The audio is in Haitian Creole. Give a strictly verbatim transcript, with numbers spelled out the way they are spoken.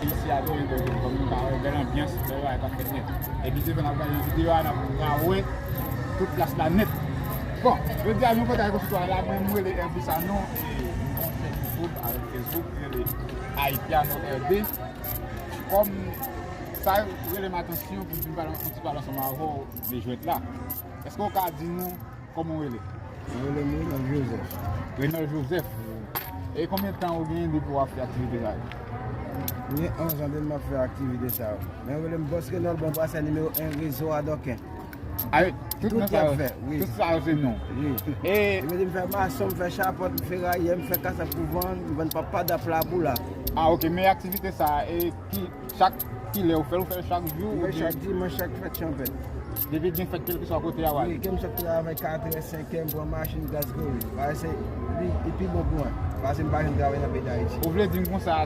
Isi a byen, donk, kòm nou ka wè, bèl anbyans, bèl bagay k ap fèt nèt. Epi devan n ap gade videyo a, n ap ka wè tout plas la nèt. Bon, jodi a nou kontan avèk sitwayen la, mwen m rele Herby Sanon, e m gon chèn YouTube avèk Facebook, rele Haitiano R D. Kòm sa rele m atansyon pou m vin pale yon ti pale ansanm avè w de jwèt la. Èske w ka di nou kòman w rele? Mwen rele m Renald Joseph. Renald Joseph. E konbyen tan ou gen depi w ap fè aktivite sa yo? Mwen gen onz an depi m ap fè aktivite sa yo. Men yo rele m Bòs Renald, bon, brasè nimewo en, rezo a dòken. Ayo, tout Tout non y sa ap yo, fè, wi. Tout sa yo se non. Wi. E Yo rele m fè mason, m fè chapant, m feraye, m fè kasèt pou vann, m vann papa dap la boula. Ah, ok, men aktivite sa, e ki, chak kilè ou fè l, ou fè l chak jou? Mwen fè chak dimanch, chak fèt chanpèt. Depi gen fèt kèlkeswa kote a w ale? Wi, ke m sot travay katrè, senkè, m pran machin, gaz gori. Paske se li, li pi bon pou mwen. Paske m pa janm travay nan peyi Dayiti. Ou vle di m konsa,